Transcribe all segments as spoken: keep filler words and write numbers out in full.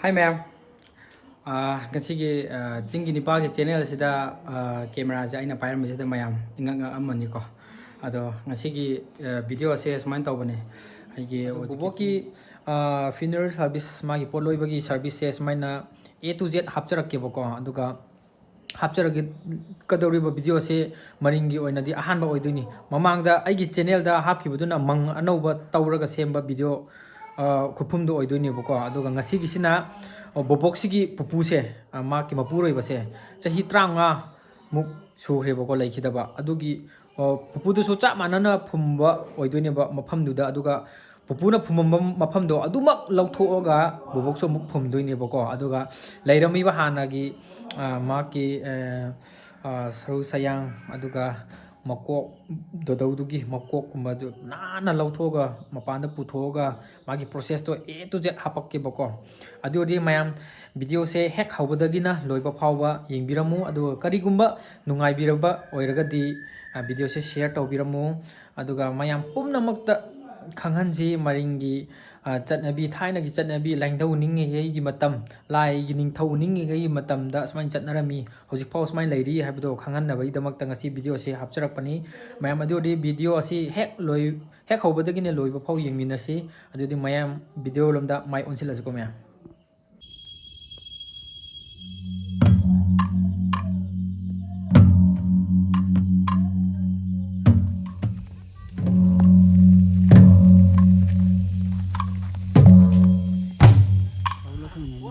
Hi ꯃꯌꯥꯝ꯫ ꯑꯥ, ꯉꯁꯤꯒꯤ, ꯑꯥ, ꯆꯤꯡꯒꯤ ꯅꯤꯄꯥꯒꯤ ꯆꯦꯅꯦꯜ ꯑꯁꯤꯗ, ꯑꯥ, ꯀꯦꯃꯦꯔꯥꯁꯦ ꯑꯩꯅ ꯄꯥꯏꯔꯝꯕꯁꯤꯗ ꯃꯌꯥꯝ ꯏꯉꯛ ꯉꯛꯑꯝꯃꯅꯤꯀꯣ꯫ ꯑꯗꯣ ꯉꯁꯤꯒꯤ, ꯑꯥ, ꯚꯤꯗꯤꯑꯣ ꯑꯁꯦ ꯁꯨꯃꯥꯏꯅ ꯇꯧꯕꯅꯦ꯫ ꯑꯩꯒꯤ ꯑꯗꯣ ꯍꯧꯖꯤꯛꯀꯤ ꯕꯣꯕꯣꯛꯀꯤ, ꯑꯥ, funeral service, ꯃꯥꯒꯤ ꯄꯣꯠ ꯂꯣꯏꯕꯒꯤ service ꯁꯦ ꯁꯨꯃꯥꯏꯅ A to Z ꯍꯥꯞꯆꯔꯛꯀꯦꯕꯀꯣ꯫ ꯑꯗꯨꯒ ꯍꯥꯞꯆꯔꯛꯀꯗꯧꯔꯤꯕ ꯚꯤꯗꯤꯑꯣꯁꯦ ꯃꯔꯤꯡꯒꯤ ꯑꯣꯏꯅꯗꯤ ꯑꯍꯥꯟꯕ ꯑꯣꯏꯗꯣꯏꯅꯤ꯫ ꯃꯃꯥꯡꯗ ꯑꯩꯒꯤ ꯆꯦꯅꯦꯜꯗ ꯍꯥꯞꯈꯤꯕꯗꯨꯅ ꯃꯪ ꯑꯅꯧꯕ ꯇꯧꯔꯒ ꯁꯦꯝꯕ ꯚꯤꯗꯤꯑꯣ, ꯑ, ꯈꯨꯐꯝꯗꯨ ꯑꯣꯏꯗꯣꯏꯅꯦꯕꯀꯣ꯫ ꯑꯗꯨꯒ ꯉꯁꯤꯒꯤꯁꯤꯅ, ꯑ, ꯕꯣꯕꯣꯛꯁꯤꯒꯤ ꯄꯨꯄꯨꯁꯦ, ꯑ, ꯃꯍꯥꯛꯀꯤ ꯃꯄꯨꯔꯣꯏꯕꯁꯦ ꯆꯍꯤ ꯇꯔꯥꯃꯉꯥ ꯃꯨꯛ ꯁꯨꯈ꯭ꯔꯦꯕꯀꯣ ꯂꯩꯈꯤꯗꯕ꯫ ꯑꯗꯨꯒꯤ, ꯑ, ꯄꯨꯄꯨꯗꯨꯁꯨ ꯆꯞ ꯃꯥꯟꯅꯅ ꯐꯨꯝꯕ ꯑꯣꯏꯗꯣꯏꯅꯦꯕ ꯃꯐꯝꯗꯨꯗ꯫ ꯑꯗꯨꯒ ꯄꯨꯄꯨꯅ ꯐꯨꯝꯃꯝꯕ ꯃꯐꯝꯗꯣ ꯑꯗꯨꯃꯛ ꯂꯧꯊꯣꯛꯑꯒ ꯕꯣꯕꯣꯛꯁꯨ ꯑꯃꯨꯛ ꯐꯨꯝꯗꯣꯏꯅꯦꯕꯀꯣ꯫ ꯑꯗꯨꯒ ꯂꯩꯔꯝꯃꯤꯕ ꯍꯥꯟꯅꯒꯤ, ꯑ, ꯃꯍꯥꯛꯀꯤ, ꯑ, ꯑ, ꯁꯔꯨ ꯁꯌꯥꯡ, ꯑꯗꯨꯒ ꯃꯀꯣꯛ, ꯗꯣꯗꯧꯗꯨꯒꯤ ꯃꯀꯣꯛꯀꯨꯝꯕꯗꯨ ꯅꯥꯟꯅ ꯂꯧꯊꯣꯛꯑꯒ ꯃꯄꯥꯟꯗ ꯄꯨꯊꯣꯛꯑꯒ ꯃꯥꯒꯤ process to A to Z ꯍꯥꯄꯛꯀꯦꯕꯀꯣ꯫ ꯑꯗꯨ ꯑꯣꯏꯔꯗꯤ ꯃꯌꯥꯝ ꯚꯤꯗꯤꯑꯣꯁꯦ ꯍꯦꯛ ꯍꯧꯕꯗꯒꯤꯅ ꯂꯣꯏꯕ ꯐꯥꯎꯕ ꯌꯦꯡꯕꯤꯔꯝꯃꯨ꯫ ꯑꯗꯨꯒ ꯀꯔꯤꯒꯨꯝꯕ ꯅꯨꯡꯉꯥꯏꯕꯤꯔꯕ ꯑꯣꯏꯔꯒꯗꯤ, ꯑ, ꯚꯤꯗꯤꯑꯣꯁꯦ share ꯇꯧꯕꯤꯔꯝꯃꯨ꯫ ꯑꯗꯨꯒ ꯃꯌꯥꯝ ꯄꯨꯝꯅꯃꯛꯇ ꯈꯪꯍꯟꯁꯤ ꯃꯔꯤꯡꯒꯤ, ꯑ, ꯆꯠꯅꯕꯤ, ꯊꯥꯏꯅꯒꯤ ꯆꯠꯅꯕꯤ, ꯂꯥꯏꯅꯤꯡꯊꯧ ꯎꯅꯤꯡꯉꯤꯉꯩꯒꯤ ꯃꯇꯝ, ꯂꯥꯏꯒꯤ ꯅꯤꯡꯊꯧ ꯎꯅꯤꯡꯉꯤꯉꯩꯒꯤ ꯃꯇꯝꯗ ꯁꯨꯃꯥꯏꯅ ꯆꯠꯅꯔꯝꯃꯤ, ꯍꯧꯖꯤꯛꯐꯥꯎ ꯁꯨꯃꯥꯏꯅ ꯂꯩꯔꯤ ꯍꯥꯏꯕꯗꯣ ꯈꯪꯍꯟꯅꯕꯒꯤꯗꯃꯛꯇ ꯉꯁꯤ ꯚꯤꯗꯤꯑꯣꯁꯦ ꯍꯥꯞꯆꯔꯛꯄꯅꯤ꯫ ꯃꯌꯥꯝ ꯑꯗꯨ ꯑꯣꯏꯔꯗꯤ ꯚꯤꯗꯤꯑꯣ ꯑꯁꯤ ꯍꯦꯛ ꯂꯣꯏ-, ꯍꯦꯛ ꯍꯧꯕꯗꯒꯤꯅ ꯂꯣꯏꯕ ꯐꯥꯎ ꯌꯦꯡꯃꯤꯟꯅꯁꯤ꯫ ꯑꯗꯨꯗꯤ ꯃꯌꯥꯝ ꯚꯤꯗꯤꯑꯣ ꯂꯣꯝꯗ ꯃꯥꯏ ꯑꯣꯟꯁꯤꯜꯂꯁꯤꯀꯣ ꯃꯌꯥꯝ꯫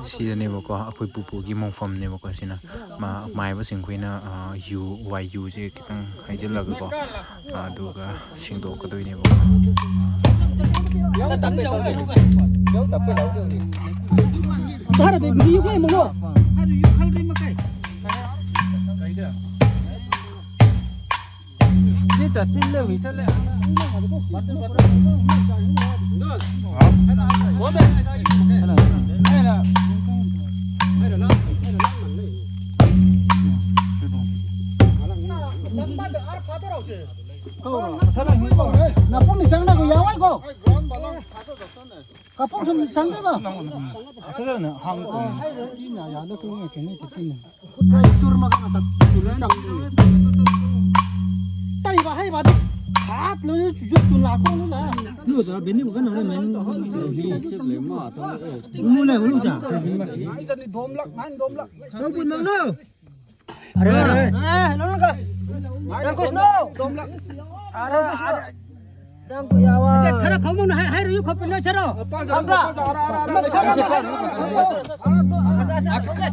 ꯁꯤꯗꯅꯦꯕꯀꯣ ꯑꯩꯈꯣꯏ ꯄꯨꯄꯨꯒꯤ ꯃꯣꯡꯐꯝꯅꯦꯕꯀꯣ ꯁꯤꯅ꯫ ꯃꯥ-, ꯃꯥꯏꯕꯁꯤꯡ ꯑꯩꯈꯣꯏꯅ, ꯑ, ꯌꯨ, ꯋꯥꯏ ꯌꯨꯁꯦ ꯈꯤꯇꯪ ꯍꯩꯖꯤꯜꯂꯒꯀꯣ, ꯑꯗꯨꯒ ꯁꯦꯡꯗꯣꯛꯀꯗꯣꯏꯅꯦꯕꯀꯣ꯫ ꯅꯄꯨꯡ ꯅꯤꯁꯪꯅ ꯌꯥꯎꯋꯦꯀꯣ꯫ ꯀꯄꯨꯡ ꯁꯨꯝ ꯆꯪꯗꯕ꯫ ꯑꯗꯨꯅ ꯍꯥꯡ ꯀꯣꯡ꯫ ꯇꯤꯅ ꯌꯥꯗ ꯀꯨꯏꯅ ꯀꯩꯅꯣ ꯇꯤꯅ꯫ ꯆꯨꯔꯃꯒ ꯃꯇꯝ ꯆꯪꯗꯦ꯫ ꯇꯩꯕ ꯍꯩꯕꯗꯤ ꯍꯥꯠ ꯂꯣꯏ ꯆꯨꯖꯠ ꯇꯨ ꯂꯥꯛꯀꯣ ꯂꯥ꯫ ꯂꯨ ꯖꯥ ꯕꯦꯅꯤ ꯕꯒ ꯅꯪ ꯃꯦꯟ꯫ ꯂꯨ ꯂꯦ ꯂꯨ ꯖꯥ꯫ ꯅꯥꯏꯟ ꯆꯅꯤ ꯗꯣꯝꯂꯛ, ꯅꯥꯏꯟ ꯗꯣꯝꯂꯛ꯫ ꯅꯪꯕꯨ ꯅꯪꯅꯣ꯫ ꯑꯔꯦ, ꯑꯔꯦ꯫ ꯑꯦ, ꯅꯪꯒ꯫ ꯔꯥꯝꯀ꯭ꯔꯤꯁꯅ꯫ ꯑꯔꯦ, ꯑꯔꯦ꯫ ꯅꯪ ꯌꯥꯋꯥ꯫ ꯈꯔ ꯈꯥꯎꯃꯣꯅ ꯍꯥꯏ-, ꯍꯥꯏꯔꯨꯌꯨ ꯈꯣꯠꯄ ꯅꯣꯏ ꯆꯠꯔꯣ꯫ ꯄꯥꯟ ꯆꯠꯔꯣ, ꯄꯥꯟ ꯆꯠꯔꯣ, ꯑꯔꯦ, ꯑꯔꯦ, ꯑꯔꯦ, ꯂꯩꯁꯥ, ꯂꯩꯁꯥ꯫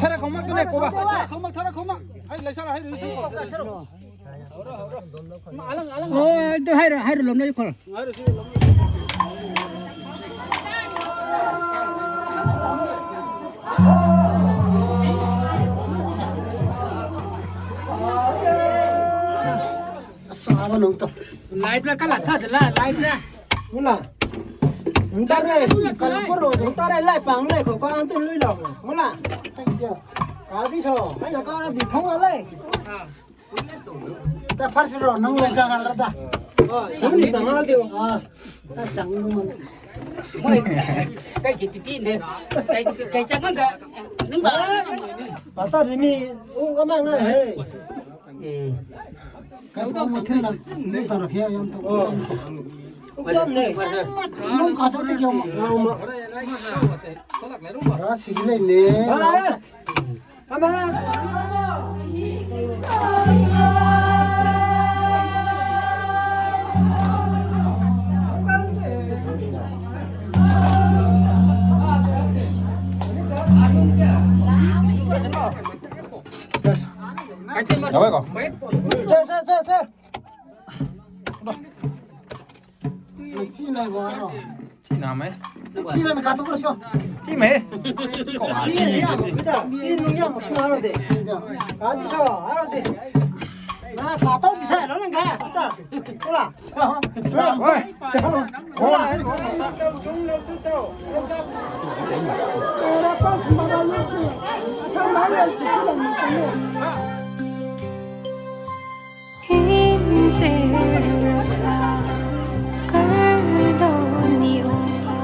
ꯈꯔ ꯈꯥꯎꯃꯣ, ꯈꯔ ꯈꯥꯎꯃꯣ꯫ ꯑꯩ ꯂꯩꯁꯥ ꯍꯥꯏꯔꯨꯌꯨ ꯁꯤ꯫ ꯑꯣ, ꯑꯗꯨ ꯍꯥꯏꯔꯣ, ꯍꯥꯏꯔꯣ, ꯂꯣꯝꯅ ꯈꯣ꯫ ꯑꯁ, ꯑꯥꯕ ꯅꯪ ꯇꯧ꯫ ꯂꯥꯏꯠ ꯕ꯭ꯔꯦꯛ ꯀꯜꯂ ꯊꯥꯗ ꯂꯥ, ꯂꯥꯏꯠ ꯕ꯭ꯔꯦꯛ꯫ ꯃꯨꯂꯥ꯫ ꯅꯪ ꯇꯥꯔꯦ, ꯀꯜꯂ ꯄꯣꯔꯣ, ꯅꯪ ꯇꯥꯔꯦ, ꯂꯥꯏ ꯄꯥꯡ ꯂꯩ, ꯈꯣ, ꯀꯥ ꯑꯟꯇꯨ ꯂꯨꯏ ꯂꯥꯎ꯫ ꯃꯨꯂꯥ꯫ ꯀꯥꯗꯤ ꯁꯣ, ꯑꯩꯅ ꯀꯥꯔꯗꯤ ꯊꯣꯡ ꯂꯩ꯫ ꯇ ꯐꯔꯁꯤꯔꯣ, ꯅꯪ ꯂꯩ ꯆꯪꯍꯜꯂꯗ꯫ ꯅꯪꯗꯤ ꯆꯪꯍꯜꯗꯦꯕ꯫ ꯑꯥ, ꯇ ꯆꯪꯉꯨ ꯃꯥꯜꯂꯦ꯫ ꯃꯣꯏ ꯀꯩꯒꯤ ꯇꯤꯇꯤꯅꯦ? ꯀꯩ, ꯀꯩ ꯆꯪꯉꯒ ꯅꯪ ꯄꯥꯇꯥ ꯔꯤꯃꯤ ꯎ ꯑꯃ ꯉꯥꯏ ꯍꯦ꯫ ꯎꯝ꯫ ꯀꯩ ꯄꯥꯎ ꯃꯊꯦꯜ ꯂ-, ꯅꯪ ꯇꯧꯔꯛꯈꯤ ꯌꯥꯝ ꯇꯧ-, ꯑꯣ꯫ ꯎ ꯌꯥꯝ ꯂꯩ꯫ ꯅꯪ ꯀꯥꯊꯣꯛꯇꯤ ꯀꯌꯥꯝ ꯉꯥꯎꯃ꯫ ꯔꯥ ꯁꯤꯒꯤ ꯂꯩꯅꯦ꯫ ꯍꯣꯏ꯫ ꯌꯥꯎꯋꯦꯀꯣ? ꯁꯦ, ꯁꯦ, ꯁꯦ, ꯁꯦ꯫ ꯁꯤꯅ ꯏꯕꯣ ꯍꯥꯏꯔꯣ? ꯁꯤꯅ ꯍꯥꯝꯃꯦ꯫ ꯁꯤꯅ ꯀꯥꯊꯣꯛꯈ꯭ꯔꯁꯨ꯫ ꯁꯤꯃꯦ꯫ ꯀꯣ, ꯁꯤ ꯁꯤꯅꯦ, ꯁꯤ꯫ ꯁꯤ ꯅꯨꯡ ꯌꯥꯝ ꯃꯁꯤꯡ ꯍꯥꯏꯔꯣꯗꯦ꯫ ꯀꯥꯗꯤꯁꯣ ꯍꯥꯏꯔꯣꯗꯦ꯫ ꯅ ꯐꯥꯇꯧ ꯄꯤꯁꯥ ꯍꯥꯏꯔꯣ ꯅꯪ ꯈꯥ꯫ ꯇ꯫ ꯀꯣꯂꯥ꯫ ꯍꯣꯏ꯫ ꯀꯣꯂꯥ꯫ Himself, Kardoni Umpa.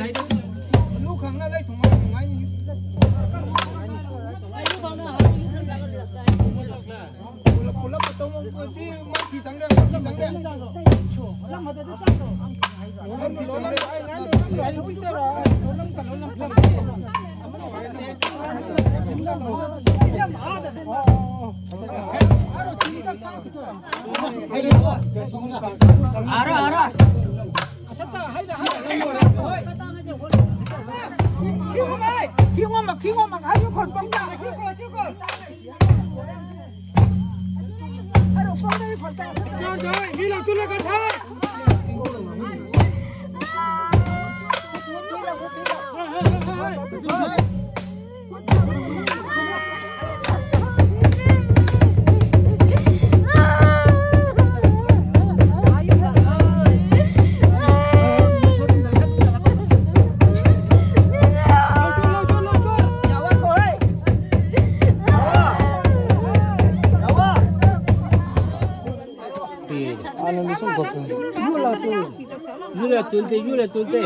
ꯂꯨ ꯈꯪꯅ ꯂꯩ ꯊꯨꯡꯉꯥꯏ ꯊꯨꯡꯉꯥꯏꯅꯤ꯫ ꯄꯨꯂꯞ ꯄꯨꯂꯞ ꯇꯧꯕ ꯄꯣꯠꯇꯤ ꯃꯥ ꯐꯤ ꯆꯪꯗꯦ, ꯃꯥ ꯐꯤ ꯆꯪꯗꯦ꯫ ꯂꯣꯂꯝ ꯂꯣꯂꯝ ꯂꯣꯂꯝ ꯂꯣꯂꯝ Yula tunte, yula tunte.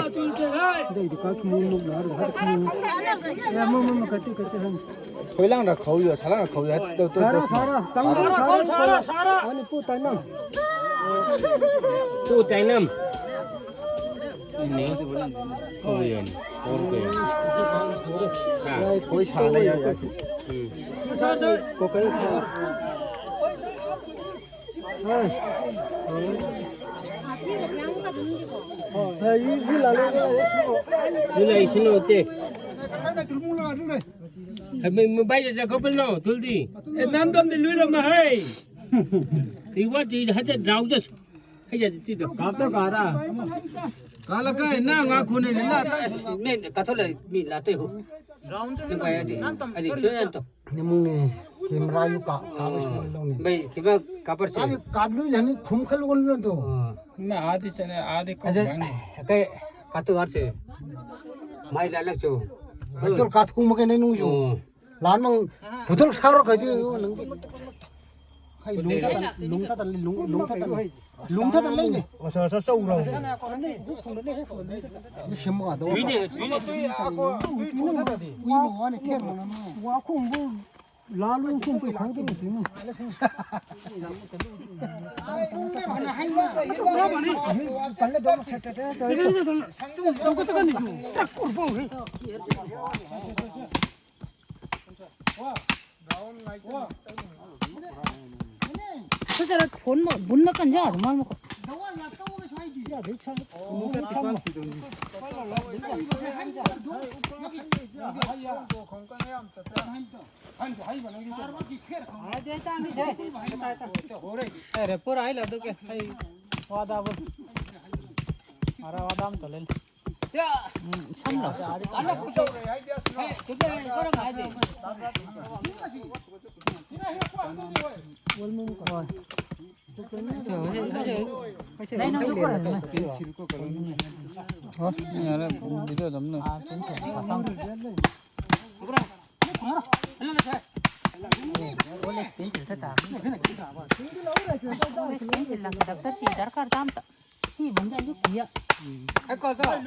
Hoilang ra khau yo, salang ra khau yo, to, to, to. Sara, sara, sara, sara, sara. Ani pu tainam. Pu tainam. Ini. Korean. Korean. Ah. Koi sala ya. Hmm. Ko kai. Yula isino te. Hai, mai, mai, bai ja ko bel no, tuldi. E, nam dam de lui lo ma hai. Ti wa ti ha ja drau ja. Hai ja ti do. Kap to kara. Kala kai na nga khune ne na ta. Me ka to le mi la te ho. Ni ba ya de. Ani kyo yan to. Nimung ni camera yu ka, ka ba sin long ni. Bai, kima kapar se. Abi kablu yang ni khum khal won lo to. Oh. Na adi se na, adi ko Ada, bang. Kai katu ar se. Mai la lak cho. Betul kat khum ke ne nung yu. Oh. Lan mang betul sar ka ju nang. Hai lung ta tan, lung ta tan, lung, lung ta tan. ꯂꯨꯝꯊꯗ ꯂꯩꯅꯦ꯫ ꯃꯁꯥ ꯃꯁꯥ ꯆꯧꯔꯕꯅꯦ꯫ ꯁꯦꯝꯃꯒ ꯑꯗꯨꯝ ꯇꯨꯏꯅꯦ, ꯇꯨꯏꯅꯦ, ꯇꯨꯏꯅꯦ꯫ ꯎꯏꯅ ꯋꯥꯅ ꯊꯦꯡꯕꯅ꯫ ꯋꯥꯈꯣꯡꯕꯨ ꯂꯥꯜꯂꯨ ꯈꯣꯡ ꯀꯩ ꯈꯪꯗꯦ ꯇꯨꯏꯅ꯫ ꯁꯨ ꯆꯠꯂ ꯐꯣꯟ ꯃ-, ꯕꯨꯟ ꯃ ꯀꯟꯖꯥ ꯑꯗꯨ ꯃꯥꯜ ꯃꯈꯣ꯫ ꯑꯦ, ꯔꯦ, ꯄꯨꯔꯥ ꯍꯥꯏ ꯂꯥꯗꯨ ꯀꯦ, ꯑꯩ ꯋꯥꯗꯥꯕꯨ꯫ ꯑꯔꯥ ꯋꯥꯗꯥꯝ ꯇꯣꯂꯦꯟ꯫ ꯎꯝ, ꯁꯝ ꯂꯥꯎ꯫ ꯅꯩ ꯅꯪꯁꯨ ꯀꯣꯔ ꯅꯩ꯫ ꯍꯣ, ꯌꯥꯔꯦ, video ꯑꯗꯨꯝ ꯅꯝ꯫ ꯑꯥ, pencil ꯁꯥꯁꯥꯡ꯫ College pencil ꯁꯦ ꯇꯥ꯫ College pencil ꯂꯥꯡ ꯗꯞꯇꯔ ꯆꯦ ꯗꯔꯀꯥꯔ ꯇꯥ ꯑꯝꯇ꯫ ꯁꯤ ꯕꯪꯒꯥꯂꯤ ꯀꯨꯌꯥ꯫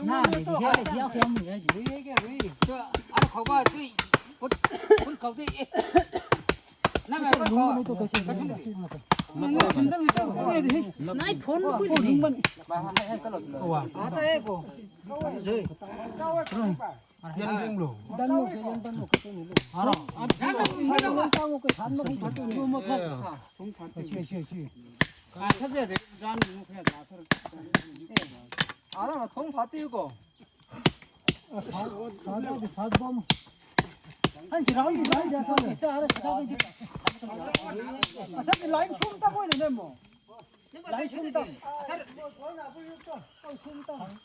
ꯅꯥ ꯂꯩꯗꯤ ꯍꯦ ꯂꯩꯗꯤ ꯌꯥꯎ ꯌꯥꯎ ꯃꯨ ꯌꯥ ꯖꯤ꯫ ꯑꯔ ꯈꯧꯕ ꯇꯨꯏ꯫ ꯐꯨꯠ, ꯐꯨꯠ ꯈꯧꯗꯦ ꯑꯦ꯫ ꯅꯪ ꯃꯦ ꯐꯨꯠ ꯈꯧ꯫ ꯅꯥꯏ ꯐꯣꯟ ꯀꯨꯏ ꯂꯩ꯫ ꯋꯥ꯫ ꯑꯆꯥ ꯑꯦ ꯀꯣ꯫ ꯌꯦꯟ ꯀꯦꯡꯂꯣ꯫ ꯑꯔꯥ ꯊꯣꯡ ꯐꯥꯠꯇꯦꯀꯣ꯫ ꯑꯁꯥꯒꯤ line ꯁꯨꯝ ꯇꯥꯛꯑꯣꯏꯗꯅꯦ ꯑꯃꯨꯛ꯫ ꯂꯥꯏ ꯁꯨꯝ ꯇꯝ-, ꯁꯨꯝ ꯇꯝ-,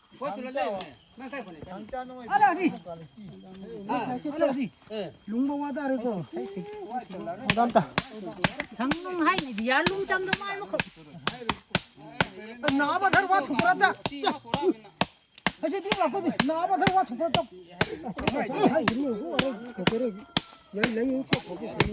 ꯑꯂꯥꯗꯤ꯫ ꯑꯂꯥꯗꯤ꯫ ꯂꯨꯡꯕ ꯋꯥ ꯇꯥꯔꯦꯀꯣ꯫ ꯁꯪ ꯅꯨꯡ ꯍꯥꯏꯅꯤꯗꯤ ꯌꯥ ꯂꯨꯡ ꯆꯪꯗ ꯃꯥꯏ ꯃꯈꯣ꯫ ꯅꯥꯕ ꯊꯔ ꯋꯥ ꯊꯨꯀ꯭ꯔꯗ꯫ ꯑꯁꯤꯗꯤ ꯂꯥꯛꯄꯗꯤ ꯅꯥꯕ ꯊꯔ ꯋꯥ ꯊꯨꯀ꯭ꯔꯗ꯫ ꯍꯥꯏꯗꯤ ꯃꯤ ꯍꯨ ꯑꯔꯩ ꯀꯣꯀꯔꯦ꯫ ꯌꯥꯏ ꯂꯩ ꯍꯨ ꯆꯣ ꯀꯣꯀꯔꯦ꯫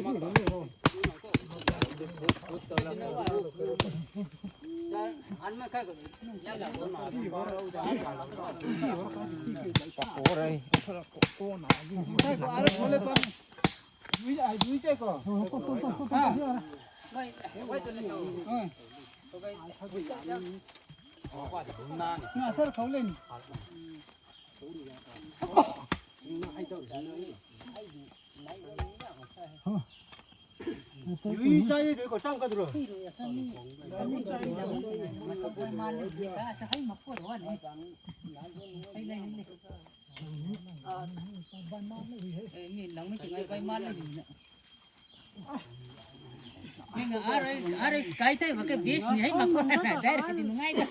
ꯀꯥꯏ ꯇꯩꯕ ꯀꯩ ꯕꯦꯁꯅꯤ ꯍꯩ ꯃꯈꯣꯟ ꯗꯥꯏꯔꯦꯛ ꯅꯨꯡꯉꯥꯏꯕ꯫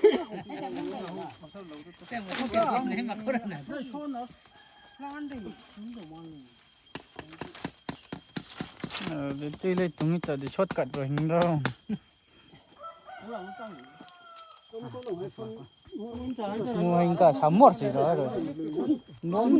ꯕꯦꯁꯅꯤ ꯍꯩ ꯃꯈꯣꯟ꯫ ꯑꯗꯨꯗꯤ ꯂꯩ ꯇꯨꯡ ꯆꯠꯗꯤ ꯁꯣꯠ ꯀꯠ ꯔꯣ ꯍꯤꯡꯗꯣ꯫ ꯃꯣꯏ ꯏꯪꯀ ꯁꯥꯃꯣꯔ ꯁꯤꯔꯣ꯫ ꯅꯣꯡ